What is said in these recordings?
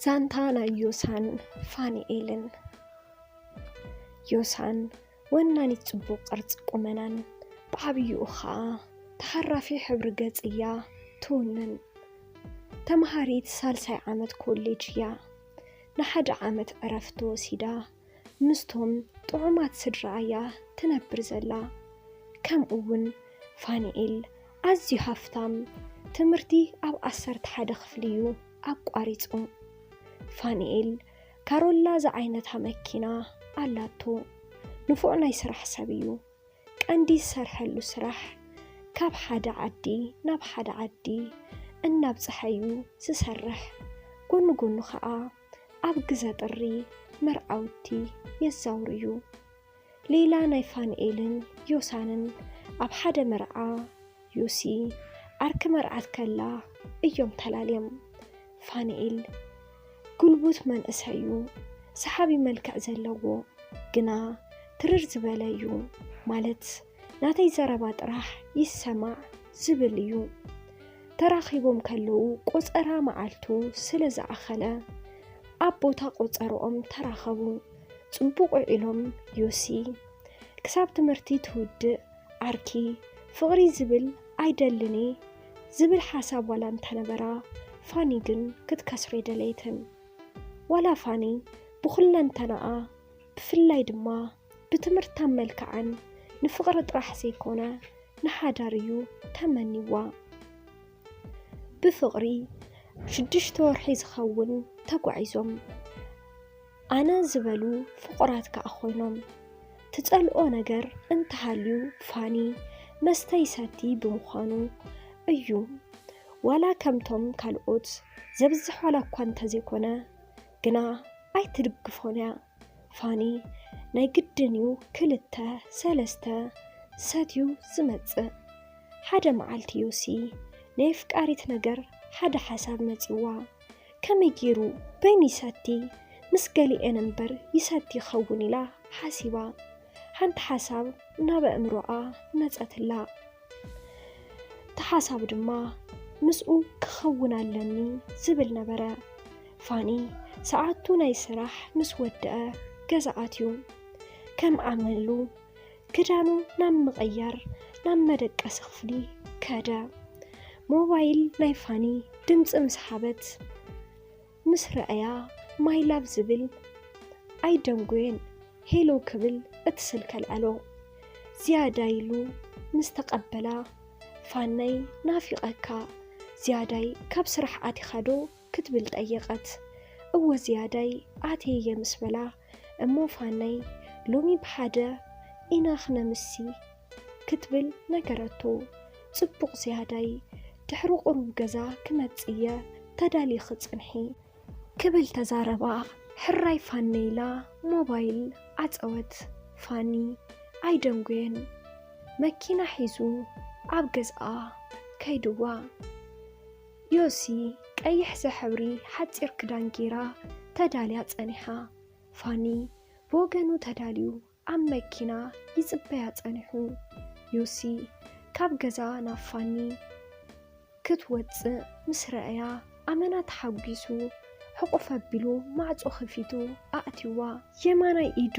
ዛንታ ናይ ዮሳን ፋኒኤልን። ዮሳን ወናኒት ጽቡቕ ቅርጺ ቁመናን ብዓብይኡ ኸኣ ተሃራፊ ሕብሪ ገጽ እያ ትውንን። ተምሃሪት ሳልሳይ ዓመት ኮሌጅ እያ። ንሓደ ዓመት ዕረፍቲ ወሲዳ ምስቶም ጥዑማት ስድራ እያ ትነብር ዘላ። ከምኡ እውን ፋኒኤል ኣዝዩ ሃፍታም፣ ትምህርቲ ኣብ ዓሰርተ ሓደ ክፍሊ እዩ ኣቋሪጹ። ፋኒኤል ካሮላ ዝዓይነታ መኪና ኣላቶ። ንፉዕ ናይ ስራሕ ሰብ እዩ። ቀንዲ ዝሰርሐሉ ስራሕ ካብ ሓደ ዓዲ ናብ ሓደ ዓዲ እናብጽሐ እዩ ዝሰርሕ። ጎኒ ጎኑ ኸኣ ኣብ ግዘ ጥሪ መርዓውቲ የዛውር እዩ። ሌላ ናይ ፋንኤልን ዮሳንን ኣብ ሓደ መርዓ ዮሲ ዓርኪ መርዓት ከላ እዮም ተላልዮም። ፋንኤል ጉልቡት መንእሰይ እዩ፣ ሰሓቢ መልክዕ ዘለዎ፣ ግና ትርር ዝበለ እዩ፣ ማለት ናተይ ዘረባ ጥራሕ ይሰማዕ ዝብል እዩ። ተራኺቦም ከለዉ ቆጸራ መዓልቱ ስለ ዝኣኸለ ኣብ ቦታ ቆጸርኦም ተራኸቡ። ጽቡቕ ውዒሎም ዮሲ። ክሳብ ትምህርቲ ትውድእ ዓርኪ ፍቕሪ ዝብል ኣይደልን እየ ዝብል ሓሳብ ዋላ እንተነበራ፣ ፋኒ ግን ክትከስሮ ኣይደለየትን። ዋላ ፋኒ ብኹለንተናኣ ብፍላይ ድማ ብትምህርታን መልክዓን ንፍቕሪ ጥራሕ ዘይኮነ ንሓዳር እዩ ተመኒዋ። ብፍቕሪ ሽዱሽተ ወርሒ ዝኸውን ተጓዒዞም። ኣነ ዝበሉ ፍቑራት ከኣ ኮይኖም። ትጸልኦ ነገር እንተሃልዩ ፋኒ መስተ ይሰቲ ብምዃኑ እዩ። ዋላ ከምቶም ካልኦት ዘብዝሕ ዋላ እኳ እንተዘይኮነ፣ ግና ኣይትድግፎን እያ። ፋኒ ናይ ግድን እዩ ክልተ ሰለስተ ሰትዩ ዝመጽእ። ሓደ መዓልቲ ዮሲ ናይ ኣፍቃሪት ነገር ሓደ ሓሳብ መጺዋ። ከመይ ገይሩ በይኑ ይሰቲ? ምስ ገሊኤን እምበር ይሰቲ ይኸውን ኢላ ሓሲባ። ሓንቲ ሓሳብ ናብ ኣእምሮኣ መጸትላ። እቲ ሓሳብ ድማ ምስኡ ክኸውን ኣለኒ ዝብል ነበረ። ፋኒ ሰዓቱ ናይ ስራሕ ምስ ወደአ ገዛ ኣትዩ። ከም ኣመሉ ክዳኑ ናብ ምቕያር ናብ መደቀሲ ክፍሊ ከደ። ሞባይል ናይ ፋኒ ድምጺ ምስ ሃበት፣ ምስ ረኣያ ማይ ላቭ ዝብል ኣይደንጎየን፣ ሄሎ ክብል እቲ ስልኪ ኣልዓሎ። ዝያዳይ ኢሉ ምስ ተቐበላ፣ ፋነይ ናፊቐካ፣ ዝያዳይ ካብ ስራሕ ኣቲኻ ዶ? ክትብል ጠየቐት። እወ ዝያዳይ ኣትየ እየ ምስ በላ፣ እሞ ፋነይ ሎሚ ብሓደ ኢና ክነምሲ ክትብል ነገረቶ። ጽቡቕ ዝያዳይ፣ ድሕሪ ቁሩብ ገዛ ክመጽእ እየ፣ ተዳሊኺ ጽንሒ ክብል ተዛረባ። ሕራይ ፋነይ ኢላ ሞባይል ዓጸወት። ፋኒ ኣይደንጎየን። መኪና ሒዙ ኣብ ገዝኣ ከይድዋ። ዮሲ ቀይሕ ዝሕብሪ ሓጺር ክዳን ጌራ ተዳልያ ጸኒሓ። ፋኒ ብወገኑ ተዳልዩ ኣብ መኪና ይጽበያ ጸኒሑ። ዮሲ ካብ ገዛ ናብ ፋኒ ክትወጽእ ምስ ረኣያ ኣመና ተሓጒሱ ሕቑፍ ኣቢሉ ማዕጾ ከፊቱ ኣእትይዋ። የማናይ ኢዱ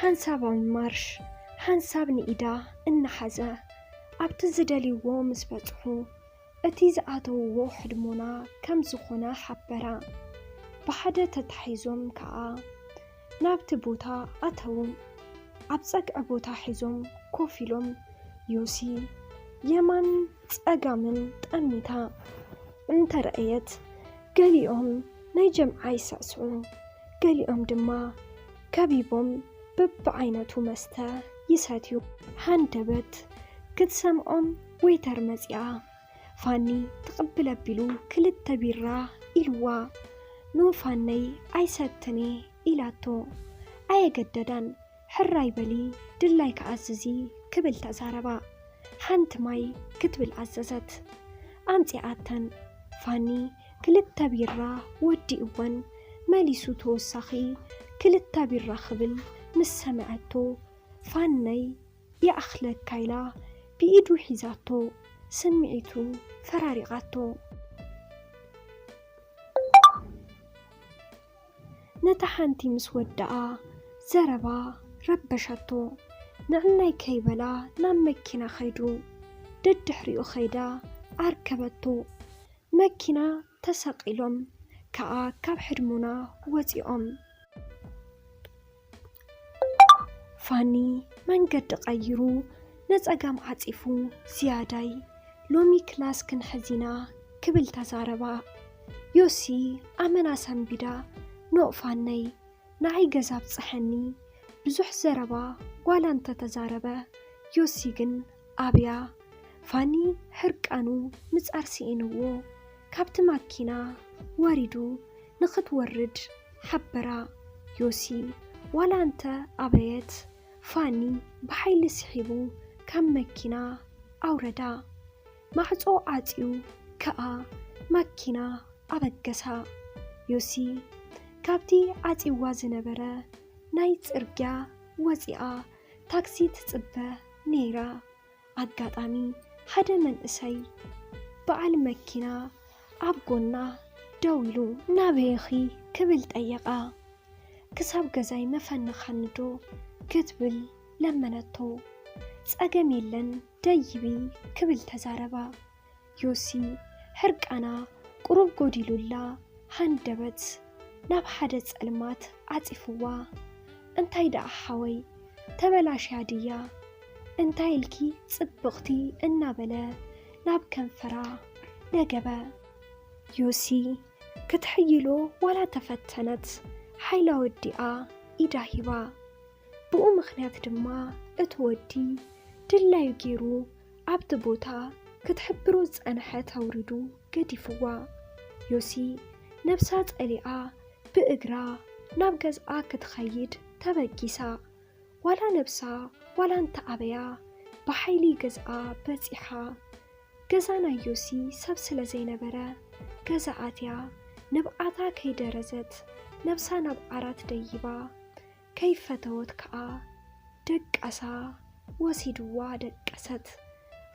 ሓንሳባዊ ማርሽ ሓንሳብ ንኢዳ እናሓዘ ኣብቲ ዝደልይዎ ምስ በጽሑ፣ እቲ ዝኣተውዎ ሕድሞና ከም ዝኾነ ሓበራ። ብሓደ ተታሒዞም ከኣ ናብቲ ቦታ ኣተዉ። ኣብ ጸግዒ ቦታ ሒዞም ኮፍ ኢሎም፣ ዮሲ የማን ጸጋምን ጠሚታ እንተረኣየት፣ ገሊኦም ናይ ጀምዓ ይስዕስዑ፣ ገሊኦም ድማ ከቢቦም በብዓይነቱ መስተ ይሰትዩ። ሃንደበት ክትሰምዖም ዌይተር መጺኣ። ፋኒ ትቕብል ኣቢሉ ክልተ ቢራ ኢልዋ። ኖ ፋነይ ኣይሰትን እየ ኢላቶ። ኣየገደዳን። ሕራይ በሊ ድላይኪ ኣዝዚ ክብል ተዛረባ። ሓንቲ ማይ ክትብል ኣዘዘት። ኣምጺኣተን። ፋኒ ክልተ ቢራ ወዲእወን መሊሱ ተወሳኺ ክልተ ቢራ ክብል ምስ ሰምዐቶ፣ ፋነይ ይኣኽለካ ኢላ ብኢዱ ሒዛቶ ስምዒቱ ፈራሪቓቶ። ነታ ሓንቲ ምስ ወደኣ ዘረባ ረበሸቶ። ንዕናይ ከይበላ ናብ መኪና ኸይዱ። ደድሕሪኡ ኸይዳ ኣርከበቶ። መኪና ተሰቒሎም ከኣ ካብ ሕድሞና ወጺኦም። ፋኒ መንገዲ ቀይሩ ነጸጋም ዓጺፉ ዝያዳይ ሎሚ ክላስ ክንሕዝ ኢና ክብል ተዛረባ። ዮሲ ኣመና ሰንቢዳ ኖእ ፋነይ ንዓይ ገዛ ብጽሐኒ ብዙሕ ዘረባ ዋላ እንተ ተዛረበ ዮሲ ግን ኣብያ ፋኒ ሕርቃኑ ምጻር ስኢንዎ ካብቲ ማኪና ወሪዱ ንኽትወርድ ሓበራ። ዮሲ ዋላ እንተ ኣበየት ፋኒ ብሓይሊ ስሒቡ ካብ መኪና ኣውረዳ። ማዕጾ ዓጽዩ ከኣ ማኪና ኣበገሳ። ዮሲ ካብቲ ዓጽይዋ ዝነበረ ናይ ጽርግያ ወጺኣ ታክሲ ትጽበ ነይራ። ኣጋጣሚ ሓደ መንእሰይ በዓል መኪና ኣብ ጎና ደው ኢሉ ናበይኺ ክብል ጠየቓ። ክሳብ ገዛይ መፈነኻኒ ዶ ክትብል ለመነቶ። ጸገም የለን ደይቢ ክብል ተዛረባ። ዮሲ ሕርቃና ቁሩብ ጎዲሉላ ሃንደበት ናብ ሓደ ጸልማት ዓጺፍዋ። እንታይ ደኣ ሓወይ ተበላሽያ ድያ እንታይ ኢልኪ ጽብቕቲ እናበለ ናብ ከንፈራ ደገበ። ዮሲ ክትሕይሎ ዋላ ተፈተነት ሓይላ ወዲኣ ኢዳ ሂባ። ብኡ ምኽንያት ድማ እቲ ወዲ ድላዩ ገይሩ ኣብቲ ቦታ ክትሕብሮ ዝጸንሐት ኣውሪዱ ገዲፍዋ። ዮሲ ነብሳ ጸሊኣ ብእግራ ናብ ገዝኣ ክትኸይድ ተበጊሳ። ዋላ ነብሳ ዋላ እንተ ኣበያ ብሓይሊ ገዝኣ በጺሓ። ገዛ ናይ ዮሲ ሰብ ስለ ዘይነበረ ገዛ ኣትያ ንብዓታ ከይደረዘት ነብሳ ናብ ዓራት ደይባ ከይፈተወት ከኣ ደቃሳ ወሲድዋ ደቀሰት።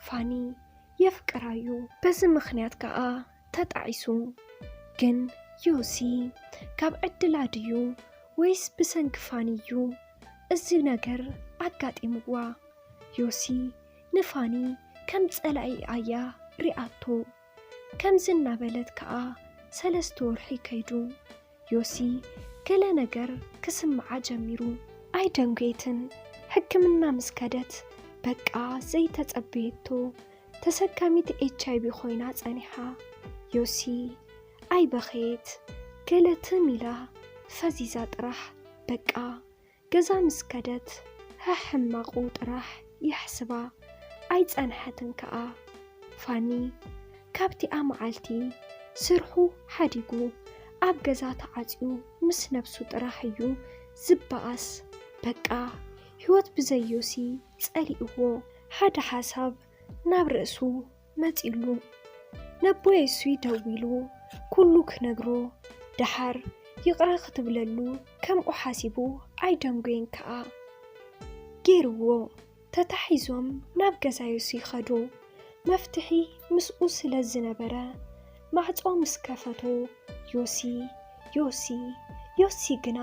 ፋኒ የፍቅራዩ በዚ ምኽንያት ከኣ ተጣዒሱ። ግን ዮሲ ካብ ዕድላ ድዩ ወይስ ብሰንኪ ፋኒ እዩ እዚ ነገር ኣጋጢምዋ? ዮሲ ንፋኒ ከም ጸላኢ ኣያ ሪኣቶ። ከምዚ እናበለት ከኣ ሰለስተ ወርሒ ከይዱ። ዮሲ ገለ ነገር ክስምዓ ጀሚሩ። ኣይደንጎየትን። ሕክምና ምስ ከደት በቃ ዘይተጸበየቶ ተሰካሚት ኤች ኣይ ቪ ኮይና ጸኒሓ። ዮሲ ኣይበኸየት። ገለ ትም ኢላ ፈዚዛ ጥራሕ በቃ ገዛ ምስ ከደት ሕሕማቑ ጥራሕ የሕስባ። ኣይጸንሐትን ከኣ። ፋኒ ካብቲኣ መዓልቲ ስርሑ ሓዲጉ ኣብ ገዛ ተዓጽዩ ምስ ነብሱ ጥራሕ እዩ ዝበኣስ። በቃ ህይወት ብዘይ ዮሲ ጸሊእዎ። ሓደ ሓሳብ ናብ ርእሱ መጺሉ። ነቦ ዮሲ ደዊሉ ኩሉ ክነግሮ ደሓር ይቕረ ክትብለሉ ከምኡ ሓሲቡ ኣይደንጎየን ከኣ። ገይርዎ። ተታሒዞም ናብ ገዛ ዮሲ ከዱ። መፍትሒ ምስኡ ስለ ዝነበረ ማዕጾ ምስ ከፈቱ ዮሲ ዮሲ ዮሲ ግና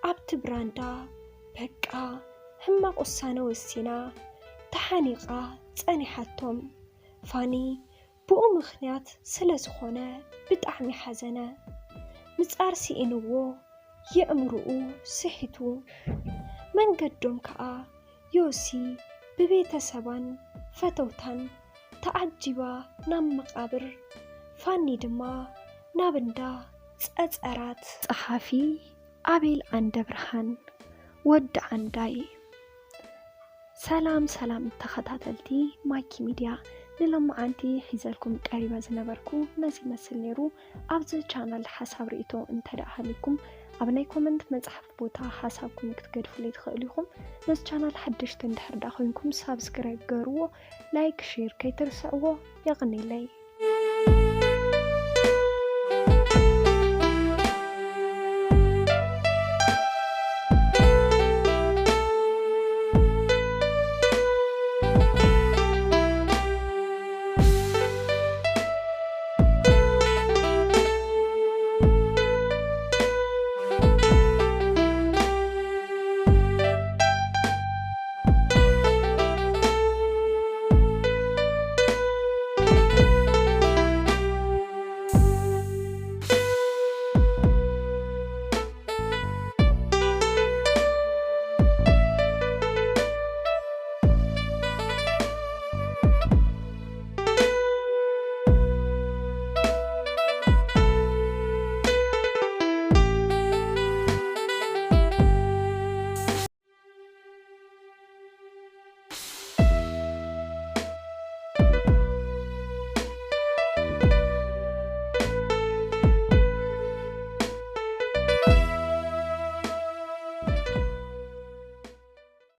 ኣብቲ ብራንዳ በቃ ሕማቕ ውሳነ ወሲና ተሓኒቓ ጸኒሓቶም። ፋኒ ብኡ ምኽንያት ስለ ዝኾነ ብጣዕሚ ሓዘነ። ምጻር ስኢንዎ የእምርኡ ስሒቱ። መንገዶም ከኣ ዮሲ ብቤተሰባን ፈተውታን ተዓጂባ ናብ መቓብር ፋኒ ድማ ናብ እንዳ ጸጸራት። ጸሓፊ ኣቤል ዓንደብርሃን ወዲ ዓንዳይ። ሰላም ሰላም ተኸታተልቲ ማኪ ሚድያ፣ ንሎማዓንቲ ሒዘልኩም ቀሪበ ዝነበርኩ ነዚ ይመስል ነይሩ። ኣብዚ ቻናል ሓሳብ ርእይቶ እንተ ደኣ ሃልዩኩም ኣብ ናይ ኮመንት መጽሓፍ ቦታ ሓሳብኩም ክትገድፉለይ ትኽእሉ ኢኹም። ነዚ ቻናል ሓደሽቲ እንድሕር ደኣ ኮይንኩም ሳብስክራይብ ገርዎ፣ ላይክ ሼር ከይትርስዕዎ። የቐንየለይ።